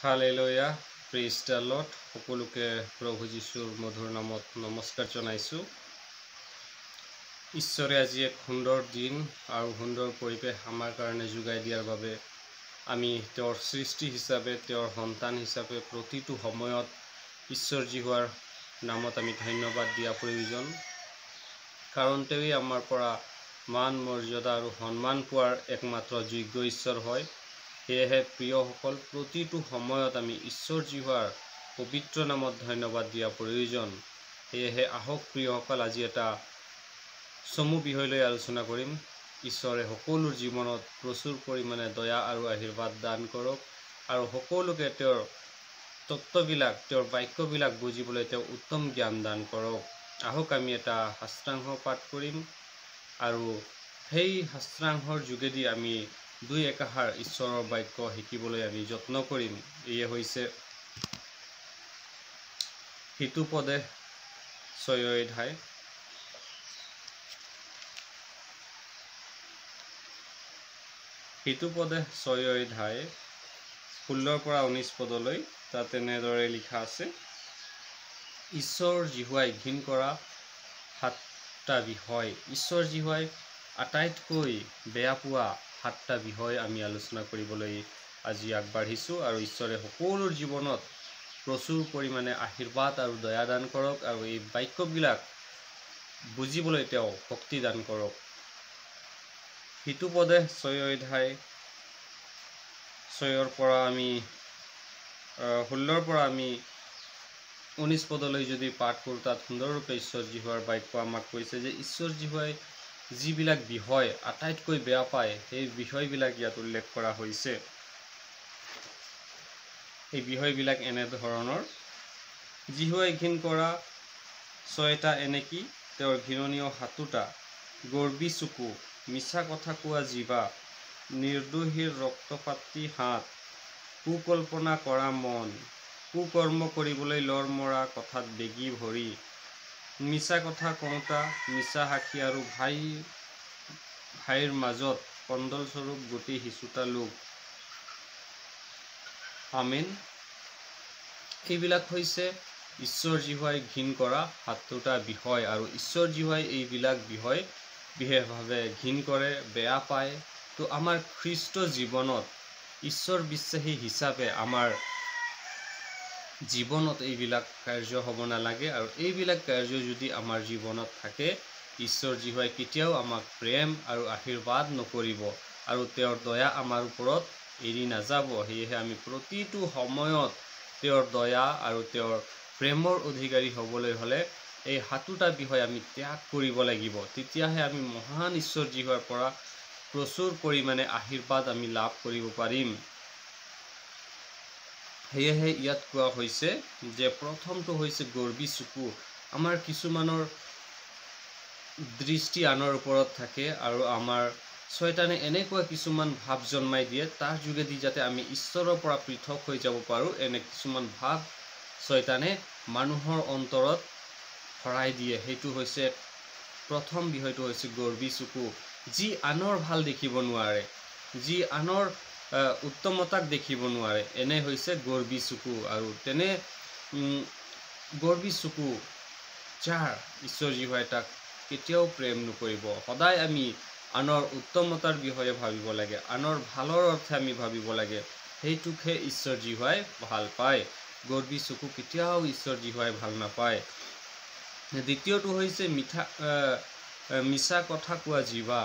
Hallelujah, praise the lord. সকলোকে প্ৰভু যীশুৰ মধুৰ নামত নমস্কাৰ জনাইছোঁ। ঈশ্বৰে আজি এক সুন্দৰ দিন আৰু সুন্দৰ পৰিৱেশ আমাৰ কাৰণে যোগাই দিয়াৰ বাবে আমি তেওঁৰ সৃষ্টি হিচাপে, তেওঁৰ সন্তান হিচাপে প্ৰতিটো সময়ত ঈশ্বৰ যিহোৱাৰ নামত আমি ধন্যবাদ দিয়া প্ৰয়োজন, কাৰণ তেওঁৱেই আমাৰ পৰা মান, মৰ্যাদা আৰু সন্মান পোৱাৰ একমাত্ৰ যোগ্য ঈশ্বৰ হয়। সেয়েহে প্ৰিয়সকল, প্ৰতিটো সময়ত আমি ঈশ্বৰ যিহোৱাৰ পবিত্ৰ নামত ধন্যবাদ দিয়া প্ৰয়োজন। সেয়েহে আহক প্ৰিয়সকল, আজি এটা চমু বিষয় লৈ আলোচনা কৰিম। ঈশ্বৰে সকলো জীৱনত প্ৰচুৰ পৰিমাণে দয়া আৰু আশীৰ্বাদ দান কৰক আৰু সকলোকে তেওঁৰ তত্ত্ববিলাক, তেওঁৰ বাক্যবিলাক বুজিবলৈ তেওঁ উত্তম জ্ঞান দান কৰক। আহক আমি এটা শাস্ত্ৰাংশ পাঠ কৰিম আৰু সেই শাস্ত্ৰাংশৰ যোগেদি আমি দুই একাষাৰ ঈশ্বৰৰ বাক্য শিকিবলৈ আমি যত্ন কৰিম। এয়ে হৈছে হিতোপদেশ 6 অধ্যায়। হিতোপদেশ 6 অধ্যায় 16 পৰা 19 পদলৈ তাত এনেদৰে লিখা আছে, ঈশ্বৰ যিহোৱাই ঘিণ কৰা 7টা বিষয়। ঈশ্বৰ যিহোৱাই আটাইতকৈ বেয়া পোৱা 7টা বিষয় আমি আলোচনা কৰিবলৈ আজি আগবাঢ়িছোঁ। আৰু ঈশ্বৰে সকলো জীৱনত প্ৰচুৰ পৰিমাণে আশীৰ্বাদ আৰু দয়া দান কৰক আৰু এই বাক্যবিলাক বুজিবলৈ তেওঁ শক্তি দান কৰক। হিতোপদেশ 6 অধ্যায় 6 পৰা আমি 16 পৰা আমি 19 পদলৈ যদি পাঠ কৰোঁ, তাত সুন্দৰৰূপে ঈশ্বৰ যিহোৱাৰ বাক্য আমাক কৈছে যে ঈশ্বৰ যিহোৱাই যিবিলাক বিষয় আটাইতকৈ বেয়া পায়, সেই বিষয়বিলাক ইয়াত উল্লেখ কৰা হৈছে। এই বিষয়বিলাক এনেধৰণৰ: যিহোৱাই ঘিণ কৰা 6টা এনেকি তেওঁৰ ঘৃণনীয় 7টা: গৰ্বী চকু, মিছা কথা কোৱা জিভা, নিৰ্দোষীৰ ৰক্তপাতী হাত, কুকল্পনা কৰা মন, কুকৰ্ম কৰিবলৈ লৰ মৰা কথাত বেগী ভৰি, মিছা কথা কওঁতা, মিছা সাক্ষী আৰু ভাই ভাইৰ মাজত কন্দলস্বৰূপ গতি সিঁচোতা লোক। আমেন। এইবিলাক হৈছে ঈশ্বৰ যিহোৱাই ঘিণ কৰা 7টা বিষয় আৰু ঈশ্বৰ যিহোৱাই এইবিলাক বিষয় বিশেষভাৱে ঘিণ কৰে, বেয়া পায়। তো আমাৰ খ্ৰীষ্ট জীৱনত ঈশ্বৰ বিশ্বাসী হিচাপে আমাৰ জীৱনত এইবিলাক কাৰ্য হ'ব নালাগে। আৰু এইবিলাক কাৰ্য যদি আমাৰ জীৱনত থাকে, ঈশ্বৰ যিহোৱাই কেতিয়াও আমাক প্ৰেম আৰু আশীৰ্বাদ নকৰিব আৰু তেওঁৰ দয়া আমাৰ ওপৰত এৰি নাযাব। সেয়েহে আমি প্ৰতিটো সময়ত তেওঁৰ দয়া আৰু তেওঁৰ প্ৰেমৰ অধিকাৰী হ'বলৈ হ'লে এই 7টা বিষয় আমি ত্যাগ কৰিব লাগিব। তেতিয়াহে আমি মহান ঈশ্বৰ যিহোৱাৰ পৰা প্ৰচুৰ পৰিমাণে আশীৰ্বাদ আমি লাভ কৰিব পাৰিম। সেয়েহে ইয়াত কোৱা হৈছে যে প্ৰথমটো হৈছে গৰ্বী চকু। আমাৰ কিছুমানৰ দৃষ্টি আনৰ ওপৰত থাকে আৰু আমাৰ ছয়তানে এনেকুৱা কিছুমান ভাৱ জন্মাই দিয়ে, তাৰ যোগেদি যাতে আমি ঈশ্বৰৰ পৰা পৃথক হৈ যাব পাৰোঁ। এনে কিছুমান ভাৱ ছয়তানে মানুহৰ অন্তৰত ভৰাই দিয়ে। সেইটো হৈছে প্ৰথম বিষয়টো, হৈছে গৰ্বী চকু, যি আনৰ ভাল দেখিব নোৱাৰে, যি আনৰ উত্তমতাক দেখিব নোৱাৰে, এনে হৈছে গৰ্বী চকু। আৰু তেনে গৰ্বী চকু যাৰ, ঈশ্বৰ যিহোৱাই তাক কেতিয়াও প্ৰেম নকৰিব। সদায় আমি আনৰ উত্তমতাৰ বিষয়ে ভাবিব লাগে, আনৰ ভালৰ অৰ্থে আমি ভাবিব লাগে। সেইটোকহে ঈশ্বৰ যিহোৱাই ভাল পায়। গৰ্বী চকু কেতিয়াও ঈশ্বৰ যিহোৱাই ভাল নাপায়। দ্বিতীয়টো হৈছে মিছা কথা কোৱা জিভা।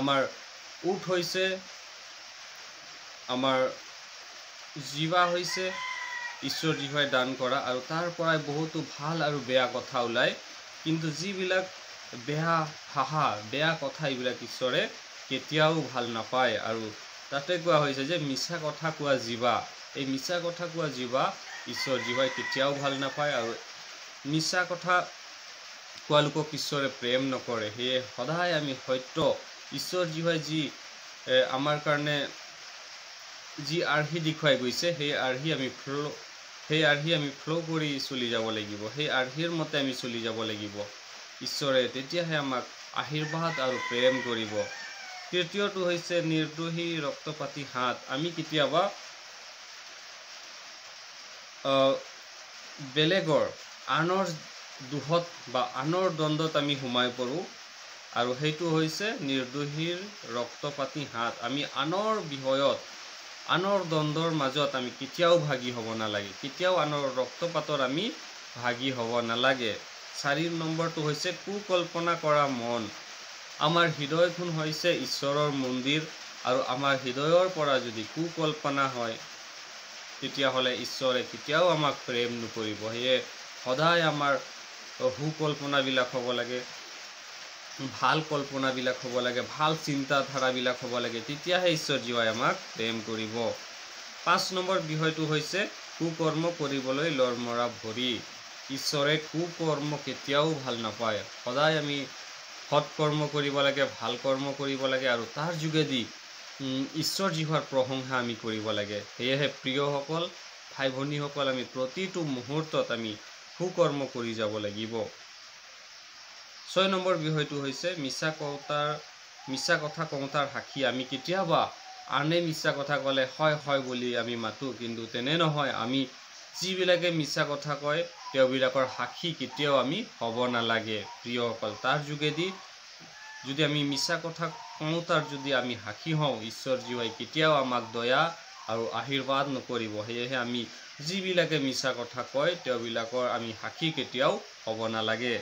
আমাৰ ওঁঠ হৈছে, আমাৰ জিভা হৈছে ঈশ্বৰ যিহোৱাই দান কৰা আৰু তাৰ পৰাই বহুতো ভাল আৰু বেয়া কথা ওলায়। কিন্তু যিবিলাক বেয়া ভাষা, বেয়া কথা, এইবিলাক ঈশ্বৰে কেতিয়াও ভাল নাপায়। আৰু তাতে কোৱা হৈছে যে মিছা কথা কোৱা জিভা, এই মিছা কথা কোৱা জিভা ঈশ্বৰ যিহোৱাই কেতিয়াও ভাল নাপায় আৰু মিছা কথা কোৱা লোকক ঈশ্বৰে প্ৰেম নকৰে। সেয়ে সদায় আমি সত্য, ঈশ্বৰ যিহোৱাই যি আমাৰ কাৰণে যি আৰ্হি দেখুৱাই গৈছে, সেই আৰ্হি আমি ফ্ল' কৰি চলি যাব লাগিব, সেই আৰ্হিৰ মতে আমি চলি যাব লাগিব। ঈশ্বৰে তেতিয়াহে আমাক আশীৰ্বাদ আৰু প্ৰেম কৰিব। তৃতীয়টো হৈছে নিৰ্দোষী ৰক্তপাতী হাত। আমি কেতিয়াবা বেলেগৰ আনৰ দোষত বা আনৰ দণ্ডত আমি সোমাই পৰোঁ, আৰু সেইটো হৈছে নিৰ্দোষীৰ ৰক্তপাতী হাত। আমি আনৰ বিষয়ত, আনৰ দণ্ডৰ মাজত আমি কেতিয়াও ভাগি হ'ব নালাগে, কেতিয়াও আনৰ ৰক্তপাতৰ আমি ভাগি হ'ব নালাগে। 4 নম্বৰটো হৈছে কুকল্পনা কৰা মন। আমাৰ হৃদয়খন হৈছে ঈশ্বৰৰ মন্দিৰ, আৰু আমাৰ হৃদয়ৰ পৰা যদি কুকল্পনা হয় তেতিয়াহ'লে ঈশ্বৰে কেতিয়াও আমাক প্ৰেম নকৰিব। সেয়ে সদায় আমাৰ সুকল্পনাবিলাক হ'ব লাগে, ভাল কল্পনাবিলাক হ'ব লাগে, ভাল চিন্তাধাৰাবিলাক হ'ব লাগে, তেতিয়াহে ঈশ্বৰ যিহোৱাই আমাক প্ৰেম কৰিব। 5 নম্বৰ বিষয়টো হৈছে কুকৰ্ম কৰিবলৈ লৰমৰা ভৰি। ঈশ্বৰে কুকৰ্ম কেতিয়াও ভাল নাপায়। সদায় আমি সৎকৰ্ম কৰিব লাগে, ভাল কৰ্ম কৰিব লাগে, আৰু তাৰ যোগেদি ঈশ্বৰ যিহোৱাৰ প্ৰশংসা আমি কৰিব লাগে। সেয়েহে প্ৰিয়সকল, ভাই ভনীসকল, আমি প্ৰতিটো মুহূৰ্তত আমি সুকৰ্ম কৰি যাব লাগিব। 6 নম্বৰ বিষয়টো হৈছে মিছা কথা কওঁতাৰ সাক্ষী। আমি কেতিয়াবা আনে মিছা কথা ক'লে হয় হয় বুলি আমি মাতোঁ, কিন্তু তেনে নহয়। আমি যিবিলাকে মিছা কথা কয় তেওঁবিলাকৰ সাক্ষী কেতিয়াও আমি হ'ব নালাগে। প্ৰিয়সকল, তাৰ যোগেদি যদি আমি মিছা কথা কওঁতাৰ যদি আমি সাক্ষী হওঁ, ঈশ্বৰ যিহোৱাই কেতিয়াও আমাক দয়া আৰু আশীৰ্বাদ নকৰিব। সেয়েহে আমি যিবিলাকে মিছা কথা কয় তেওঁবিলাকৰ আমি সাক্ষী কেতিয়াও হ'ব নালাগে।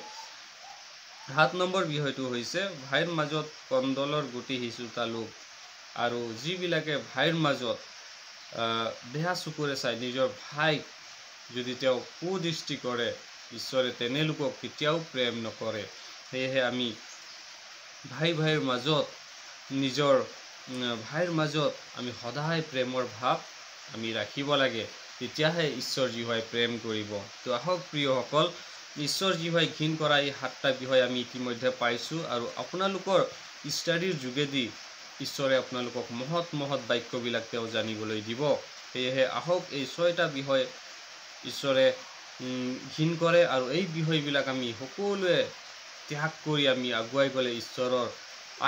7 নম্বৰ বিষয়টো হৈছে ভাইৰ মাজত কন্দলৰ গুটি সিঁচোতা লোক। আৰু যিবিলাকে ভাইৰ মাজত বেয়া চকুৰে চাই নিজৰ ভাইক যদি তেওঁ কুদৃষ্টি কৰে, ঈশ্বৰে তেনে লোকক কেতিয়াও প্ৰেম নকৰে। সেয়েহে আমি ভাই ভাইৰ মাজত, নিজৰ ভাইৰ মাজত আমি সদায় প্ৰেমৰ ভাৱ আমি ৰাখিব লাগে, তেতিয়াহে ঈশ্বৰ যিহোৱাই প্ৰেম কৰিব। তো আহক প্ৰিয়সকল, ঈশ্বৰ যিহোৱাই ঘিণ কৰা এই 7টা বিষয় আমি ইতিমধ্যে পাইছোঁ, আৰু আপোনালোকৰ ষ্টাডিৰ যোগেদি ঈশ্বৰে আপোনালোকক মহৎ মহৎ বাক্যবিলাক তেওঁ জানিবলৈ দিব। সেয়েহে আহক এই 6টা বিষয় ঈশ্বৰে ঘিণ কৰে, আৰু এই বিষয়বিলাক আমি সকলোৱে ত্যাগ কৰি আমি আগুৱাই গ'লে ঈশ্বৰৰ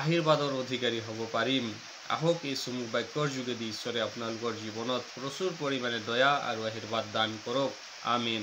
আশীৰ্বাদৰ অধিকাৰী হ'ব পাৰিম। আহক এই চমু বাক্যৰ যোগেদি ঈশ্বৰে আপোনালোকৰ জীৱনত প্ৰচুৰ পৰিমাণে দয়া আৰু আশীৰ্বাদ দান কৰক। আমিন।